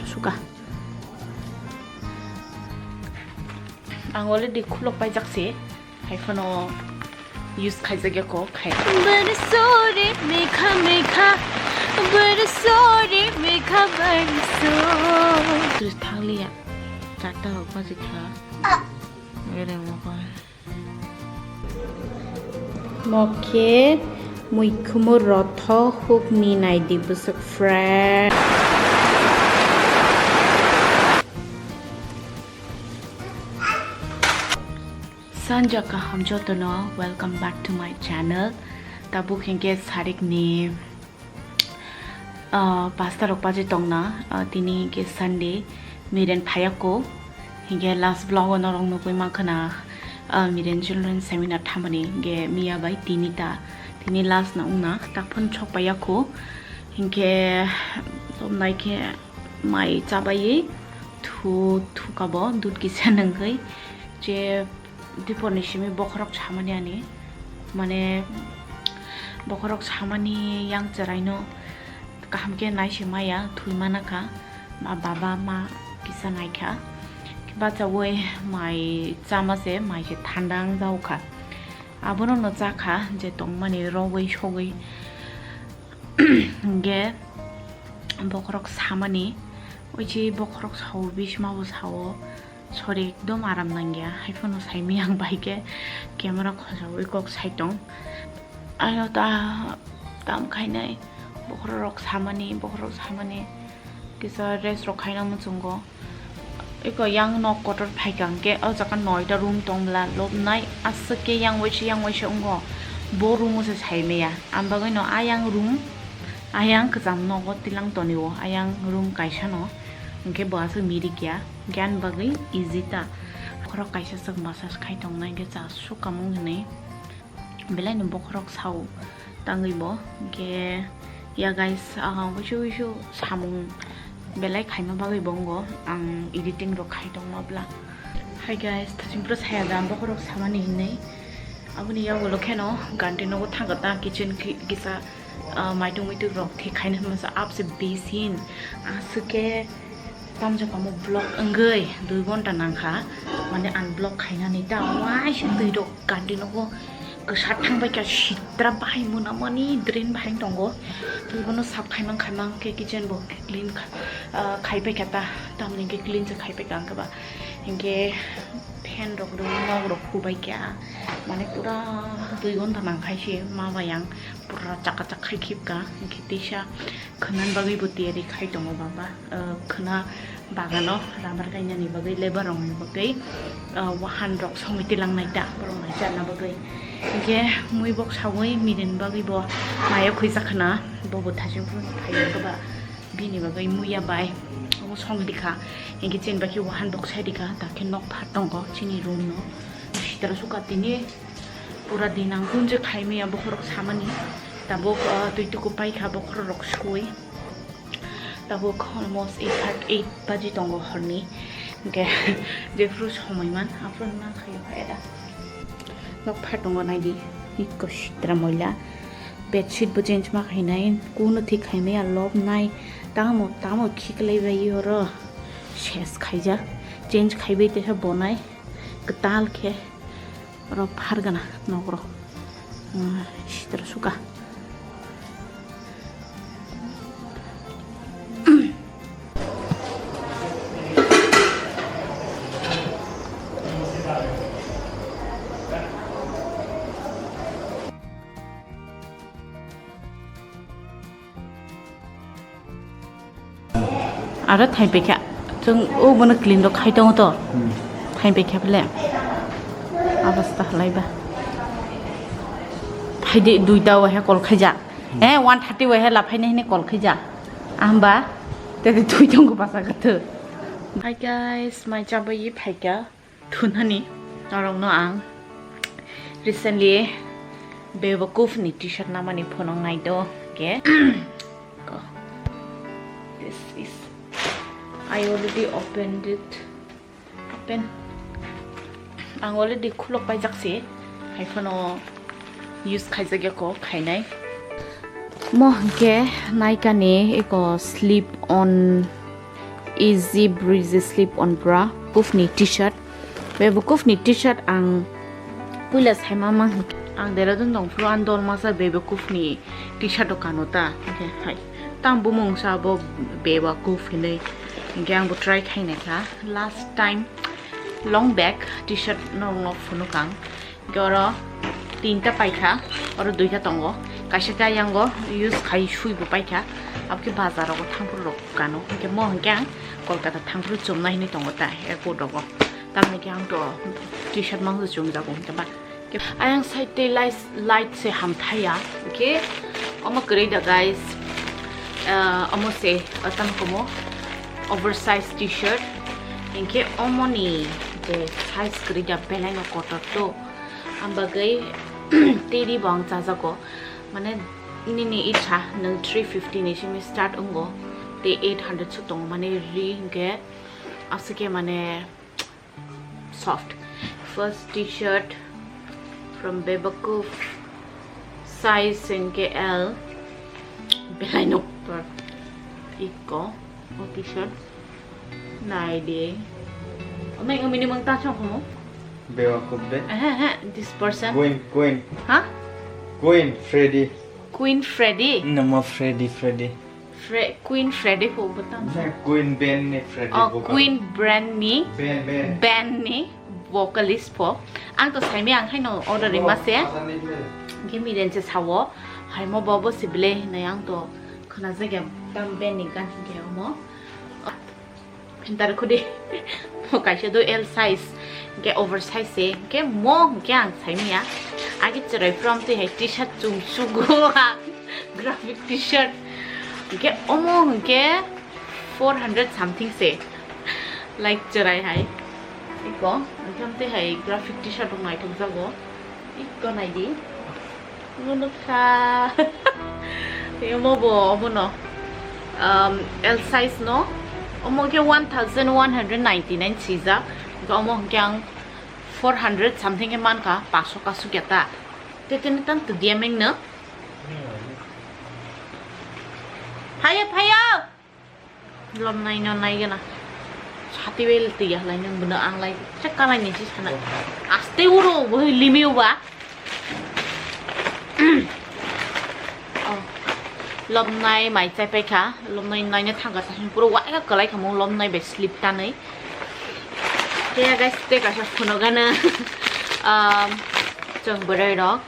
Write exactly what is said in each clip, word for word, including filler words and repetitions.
Suka. Ang already khulok paijak se. Haiphano use khaijak ya kok khai. Bari sorry, mekha, mekha. Bari sorry, mekha, bari sorry. Twi thang liya. Charta rok baji kha. Ere mo kha. Mo khe muikhumu rotho hukni naidi bwswk friend. Sanja kaham jotono, welcome back to my channel. Tabuk hinkhe sarikni, ah, pasta rok baji tongna, ah, tini hinkhe Sunday, miren phayako, hinkhe last vlog o norok nugui mankha na, ah, miren children seminar thamani hinkhe miya bai tini ta, tini last na wngna, taphun sok paiyako, hinkhe somnai khe mai chabaiwi thu, thukabo dudh kisa nungwi je. Diporni simi bokhorok samani ani, mane, bokhorok samani yang chwraino kaham khe nai se maya, thwi mana kha, ma baba ma kisa nai kha, bachaui mai chama se, mai se thanda wng jak kha, abono no cha kha je tongmani rogwi sogwi. Hinkhe bokhorok samani, oichi bokhorok sao, bismabo sao. Sorry, ekdom aram nangya. Haiphano saimaya ang bai khe camera khojaui kok sai tong. Aino ta tam khainai bokhorok samani, bokhorok samani kisa rest rok khaina muchungo. Eko yang nok kotor phaikha hwnkhe o jaga noita room tong bwla lobnai aswk khe yang waisa yang waisa wngo. Bo room o se saimaya. Ang bagwi no ayang room, ayang kwcham nogo tilang tonio, ayang room kaisa no. Hwnkhe bo aswk mirik ya. Gan bagwi easy ta. Khorok kaisa swk massage khai tongnai hwnkhe cha sukamung hinwi belai no bokhorok sao tangwi bo. Hwnkhe ya guys, ah, uisu uisu samung belai khaima bagwi bo wngo ang editing rok khai tongma bwla. Hi guys, thaching phuru saya da bokhorok samani hinwi. Aboni yagulo kheno ganti nogo thangkha ta kitchen ki-, kisa, ah, maitung muitung rok thik khaina hinmasa abse bisin aswk khe. Tamjak omo block wngwi dui ghonta nangkha, mane unblock khainani ta waisa twi rok kandi nogo kwsa thangbai kha sitra bai munamani drain bai tongo. Tei bono sap khaimang khaimang khe kitchen bo clean kha, ah, khaipai kha ta, tamni hwnkhe clean se khaipai kha ang khe ba. Hinkhe fan rok rw nok rok hubai kha, mane pura dui ghonta nangkhai se ma bai ang pura chaka chak khai khip kha, hinkhe teisa khwnan bagwi bo tiyari khai tongo baba, ah, khwna bagano rubber kainani bagwi, labour rokni bagwi, ah, wahan rok songwi tilangnai ta borok nai charna bagwi. Hinkhe mui bok saui mirin bagwi bo mayo khwisa khwna, bo bo thaching phuru phaiya khe ba bini bagwi muya bai obo songwi rikha. Hinkhe chini bagwi wahan bok sai rikha, ta khe nok phat tongo chini room no. Sitra suka tini pura dinang kunje khaimaya bokhorok samani. Tabuk, ah, twi tuku paikha bokhorok sui. Tabuk almost eight thirty, eight baji tongo horni. Hwnkhe jephru somoi man, aphuru ma khayo khaida. Nok phat tongo naidi, ikko sitra moila. Bedsheet bo change ma khainai, kuno thik khaimaya lobnai. Tamo, tamo khiklai bai oro. Ses khaijak. Change khaibai teisa bonai. Kwtal khe. Oro phargana nokro. Hmm, sitra suka. Aro thaipaikha. Chwng o bono clean rok khai tongo to. Hmm. Thaipaikha bole. Abasta halaiba. Phaidi duita wahe call khaijak. Hmm. Eh, one thirty wahe laphaini hini call khaijak. Ahamba tete thui tongo basa kwthw. Hi guys, mai chabai phaikha. Thunani norokno ang recently Bewakuf ni t-shirt namani phunuk nai do ke. Ko. This is, I already opened it. Open. Ang already khulok paijak se. Haiphano use khaijak ya ko khainai. Mo hwnkhe Nykaa ni eko slip on Easy breezy slip on bra, Kufni t-shirt. Bebo Kufni t-shirt ang puila saima mang. Ang Dehradun tong phuru ang dol masa Bebo Kufni t-shirt o kano ta. Okay, hai. Tang bumung sa bo Bebo Kuf hinui. Hingke ang bo try khainai kha. Last time long back t-shirt no no phunukang. Hingke oro tinta paikha, oro duita tongo. Kaisa khe ayango use khai sui bo paikha. Abokhe bazar rogo thangphuru rok kano. Hingke mo hingke ang Kolkata thangphuru chumna hinui tongo ta airport rogo. Tamni khe ang to t-shirt mangsa chumjago hingke ba. Ayang side tei light, light se hamthaya. Hingke omo kwrwi da guys. Ah, omo se, ah, tamo komo oversize t-shirt. Hingke omoni je size kwrwi da belai no kotor to. Ang bagwi tei ri bo ang chajago. Mane nini icha nwng three fifty ni simi start wngo. Tei eight hundred suk tongo mane ri hingke aswk khe mane soft. First t-shirt from Bebakuf, size hingke L. Belai no kotor. Iko o t-shirt. Nai di. Omo wngmini mung ta chong komo? Bewa kub de. Eh, eh, eh, this person. Queen, Queen. Ha? Queen Freddy. Queen Freddy. Nama Freddy, Freddy. Fre-, Queen Freddy ho bwtang. Na Queen band ni Freddy. Oh, vocal. Queen brand ni. Band, band. Band ni vocalist po. Ang to saimi ang haino order rima se. Oh, asal ni band. Gimi renche sawo. Haimo bobo sibile hinai ang to khna jagya tam band ni gan hingke omo. Dar khudi mo kaisa do L size, hingke oversize se, hingke mo hingke ang saimiya. Agi chwrai from twi hai t-shirt chum sugo ang, graphic t-shirt. Hingke omo hingke four hundred something se, like chwrai hai. Iko, hingke twi hai graphic t-shirt rok naithok jago. Iko naidi. Nukha. Omo bo, omo no. Um, L size no. Omo khe one thousand one hundred ninety-nine sijak. Omo hwnkhe ang four hundred something khe mankha, pangsho kasuk ya ta. Tete ni tam tu dia meng no. Phayo, phayo. Lomnai no nai gana. Sati bel tiya lai nang bwno ang lai. Chek kalai ni si sana. Aste uro bo limi uba. Oh. Lomnai mai chai pai kha. Lomnai nai na thang ka sa puro wa ka kalai kha mo lomnai be slip ta nai. Te guys te ka sa phono gana. Um, chong borai rok.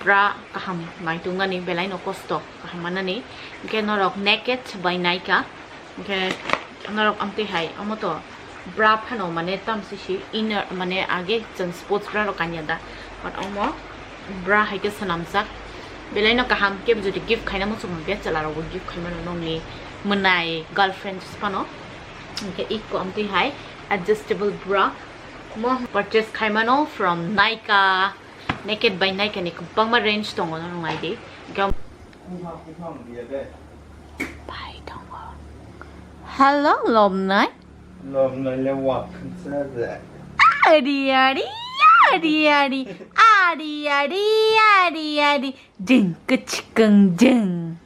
Bra kaham naitung nani belai no kosto kaham manani. Hingke norok Naked by Nykaa. Hingke norok amtwi hai omo to bra phano mane tamsi si inner mane age chwng sports bra rok kanya da. But omo bra hai khe swnamjak. Belai no kaham kebo jodi gift khaina muchung hwnkhe chwla rokbo gift khaimano nongni mwnai girlfriend phano. Hingke ikko amtwi hai adjustable bra. Mo purchase khaimano from Nykaa. Naked by Nykaa ni kwbangma range tongo, no nai di. Gam- Pai tongo. Hello, lomnai. Lomnai le wa khunsa de. Ari, ari, ari, ari. Ari, ari, ari, ari. Jing, kachikang, jing.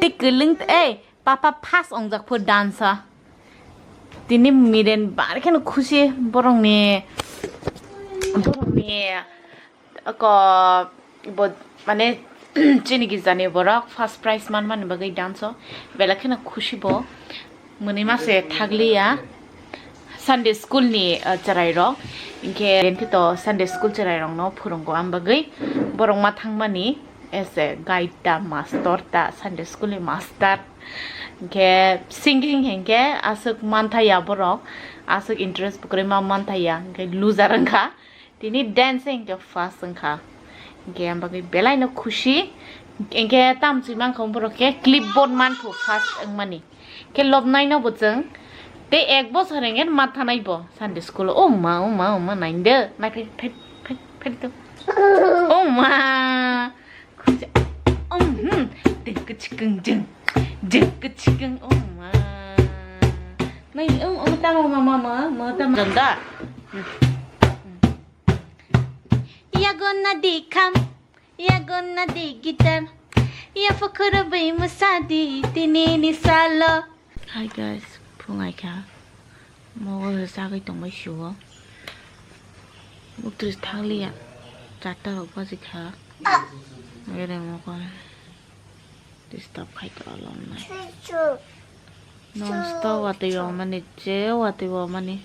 Tik, ling, eh. Papa first ongjak pho dance o. Tini miren bar kheno khusi borokni, borokni ko bo mane chini gijani borok first prize manmani bagwi dance o belai kheno khusi bo. Mwnwi mase thakliya. Sunday school ni, uh, chwrai rok, hinkhe renti to Sunday school chwrai rok no phwrwngo ang bagwi borok ma thangmani as a guide ta master ta Sunday school ni master. Hinkhe singing hinkhe aswk manthaya borok, aswk interest bwkrwi ma manthaya, hinkhe loser wngkha. Tini dance hinkhe first wngkha. Hinkhe ang bagwi belai no khusi. Hinkhe tamo chwi mankha borok khe clipboard manthu first wngmani. Khe lobnai no bo chwng tei ek bosor hinkhe ma thanai bo Sunday school o. O ma, o ma, o ma, nai de. Nai phai, phai, phai, phai to. O ma. Khusi. Um, hmm. Ding kachikang jing. Jing kachikang, o ma. Nai, um, um, tamo ma, ma, ma, ma, tamo. Ganda. Yago nadi kham, yago nadi gitar, ya pokhoro bai musadi tini ni salo. Hi guys, Tongnai kha. Mogo se chagwi tongbai sio. Muktwi thang liya. Charta rok baji kha. Ere mogo. Disturb khai to alom nai. Non stop watwi o mani, je watwi o mani.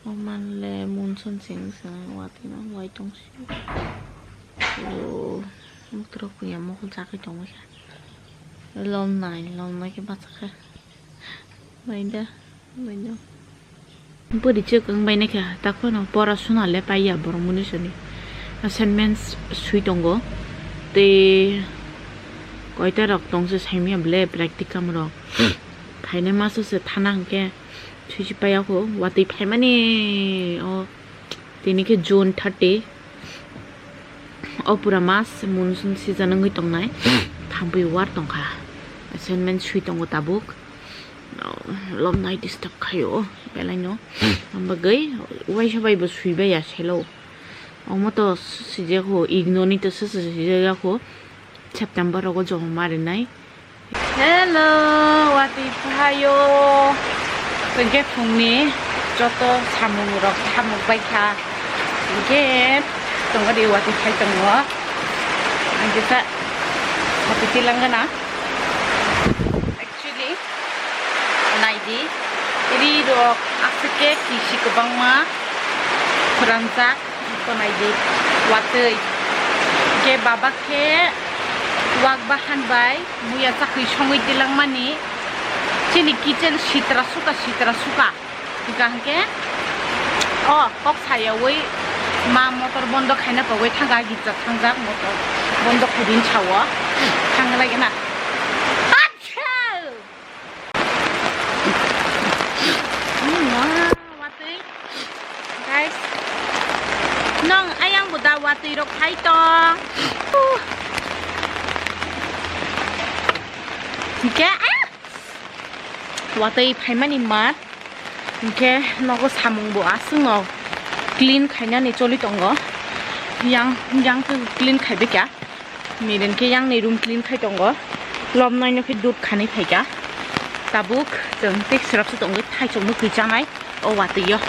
O man le monsoon sing sing watwi no wai tong si. O, muktwi rok puya mokol chagwi tongbai kha. Lom nai, lom nai khe bacha kha. Baida, baida. Bwrwi chwk wng bainai kha, takhwno pora suna le paiya borok munisani. Assignments swi tongo. Tei koita rok tongse saimanya ble practicum rok. Phainai masa se thana hwnkhe swi si paiya kho. Watwi phaimani o tini khe June thirty. O pura mas monsoon season wngwi tongnai. Thampui war tongkha. Assignment swi tongo tabuk. Lomnai disturb khaio belaino. Ang bagwi waisa bai bo swi baiya selo. Omo to sijak ho, ignore ni to se se sijak ho. September rogo joma marinai. Hello, watwi phaio. Tongkhe phungni joto samung rok thamuk bai kha. Hingkhe tongodi watwi phai tongo. Ang kisa sati tilangana. Actually, naidi, ri rok aswk khe kisi kwbangma phuranjak, to naidi, watwi. Khe baba khe wak bahan bai muya chakri songwi tilangmani chini kitchen sitra suka, sitra suka. Hingka hingke, o, kok sayawi ma motor bondo khaina pogwi thangka, gitsa thangjak motor bondo khaidin sawo. Thanglaigena. Achha! Watwi. Guys. Nong ayang buda watwi rok khai to. Hingke, ah! Watwi phaimani mat. Hingke nogo samung bo aswk no clean khainani choli tongo. Yang, yang khe clean khaibai kha. Miren khe yang ni room clean khai tongo. Lobnai no khe dud khani phaikha. Tabuk chwng tei srapsa tongwi thaichokno kwchanai o watwi o.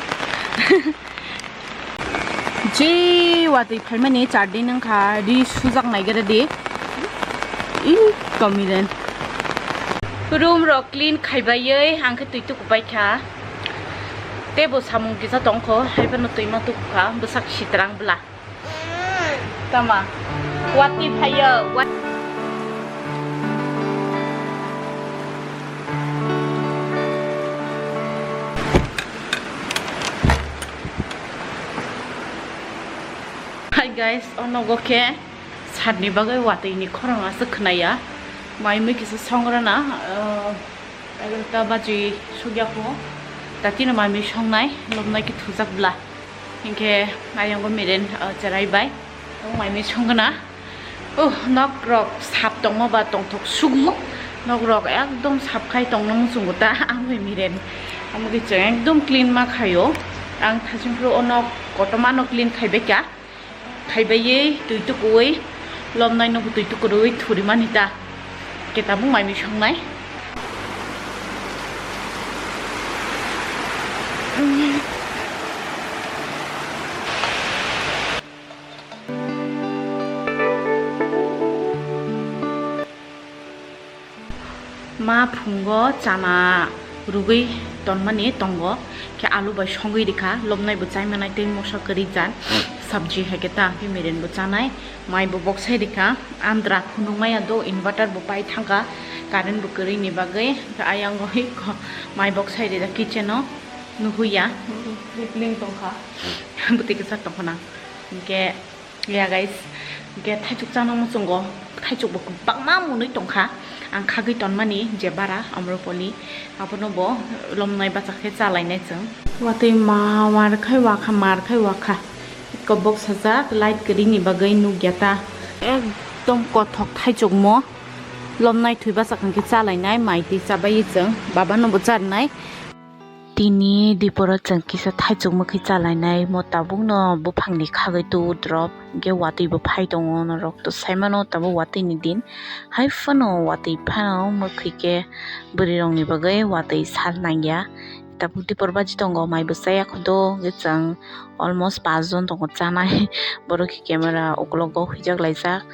Je watwi phaimani char din wngkha, ri sujak nai gere di. Ih, komiren. Room rok clean khaibaiwi ang khe twi tukupai kha. Tei bo samung kisa tongkho, haiphano twima tukukha, bwsak sitrang bwla. Tama. Watwi phaio, wat- Hi guys, o nogo khe satni bagwi watwi ni khorang aswk khwnaya. Mai mui kisa songrana, uh, egarota baji sugya kho. Tatino mai mui songnai, lobnai khe thujak bwla. Hinkhe ayang bo miren, uh, cherai bai. Tong mai mui songna. Uh, nok rok sap tongma ba tongthok sugu. Nok rok ekdom sap khai tongna muchungo ta ang bai miren. Amo khe chwng ekdom clean ma khaio. Ang thaching phuru o nok kotorma no clean khai bai kha. Khai bai ye twi tukuwi lobnai no bo twi tukurwi thuri mani ta. Khe tabuk mai mui songnai. Ma phungo chana rugwi tonmani tongo, khe alu bai songwi rikha, lobnai bo chaimanai tei moso kwrwi jat sabji hai khe ta, khe miren bo chanai, mai bo boksai rikha, andra phunukmaya do, inverter bo pai thangkha, current bo kwrwini bagwi, khe ayang oi ko mai boksai rijak kitchen o. Nuhuya, ripling tongkha. Bwtwi kwchak tongkha na. Hinkhe, ya guys, hinkhe thaichuk chana muchungo. Thaichuk bo kwbangma mwnwi tongkha. Ang khagwi tonmani je bara Amropoli. Abono bo lomnai bachak khe chalainai chwng. Watwi ma war khai wakha, mar khai wakha. Kobok sajak light kwrwini bagwi nukya ta. Ekdom kothok thaichukmo. Lomnai thwi bachak hinkhe chalainai, mai twi chabai chwng. Babano bo charnai. Tini diporo chwng kisa thaichuk mwkhwi chalainai, mo tabukno buphangni khagwi tu drop, hwnkhe watwi bo phai tongo norok to saimano tabuk watwini din. Hai phano watwi phano mwkhwi khe bwrwirokni bagwi watwi sal nangya. Tabuk dipor baji tongo, mai bo chaya khudo, hwnkhe chwng almost paanch jon tongo chanai. Borok khe camera uklogo huijak laijak.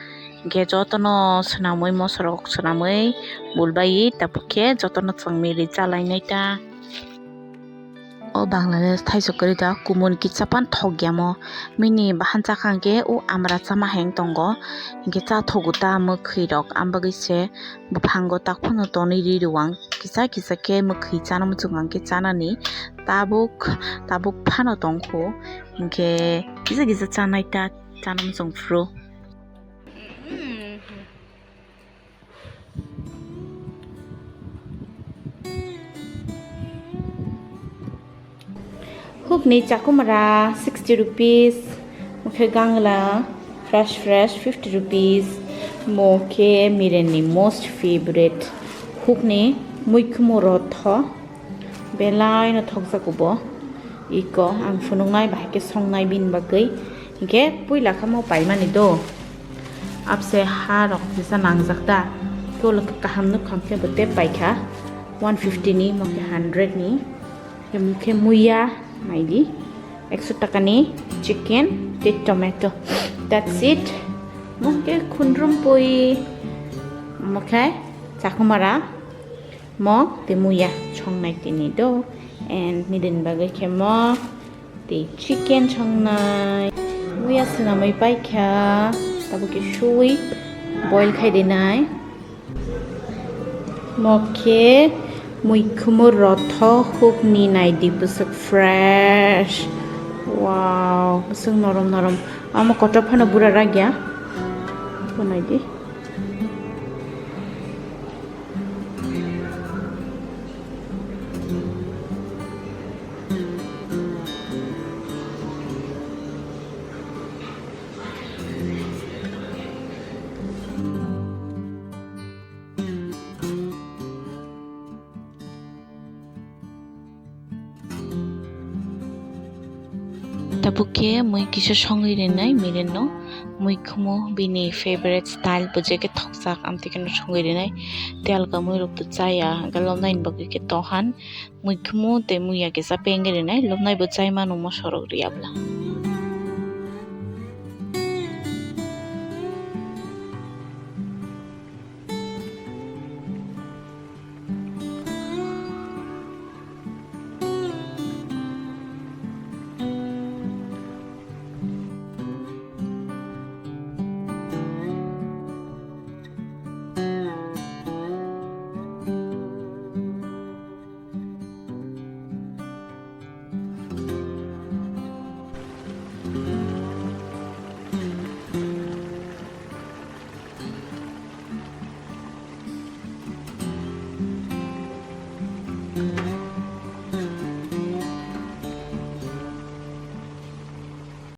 Hwnkhe jotono swnamwi, mosorok swnamwi bulbaiwi tabuk khe jotono chwng milwi chalainai ta. O Bangladesh thaichuk kwrwi ta, kumun kisa pan thok ya mo. Mini bahan chakha hwnkhe o amra chama heng tongo. Hwnkhe cha thogo ta mwkhwi rok, ambagwi se buphango tak phano tonwi ri rwang. Kisa kisa khe mwkhwi chana muchung ang khe chanani tabuk, tabuk phano tongkho. Hwnkhe kisa kisa chanai ta chana muchung phuru. Hukni chakumara sixty rupees, mokhe gangla fresh fresh fifty rupees, mokhe mirenni most favorite hukni muikhumu rotho. Belai no thokjago bo. Iko ang phunuknai bahai khe songnai bini bagwi. Hinkhe puila khe mo paimani do. Abse ha rok kisa nangjak da. Tolo khe kaham nuk kham khe bo tei paikha. One fifty ni, mo khe hundred ni. Mo khe muya naidi. Ekso taka ni chicken tei tomato. That's it. Mo khe khundrum pui. Mo khe chakumara. Mo tei muya songnai tini do, and nini bagwi khe mo tei chicken songnai. Muya swnamwi paikha, tabuk khe suwi boil khai dinai. Mo khe muikhumu rotho hukni naidi bwswk fresh. Wow, bwswk norom norom. Amo kotor phano bura ragya. Bo naidi. Tabuk khe mui kisa songwi rinai mirinno, muikhumu bini favorite style bujai khe thokjak, amtwi kheno songwi rinai. Tei alka muirok to chaya, hwnkhe lobnaini bagwi khe tohan, muikhumu tei muya kisa pengwi rinai, lobnai bo chai mano mosorok riyabla.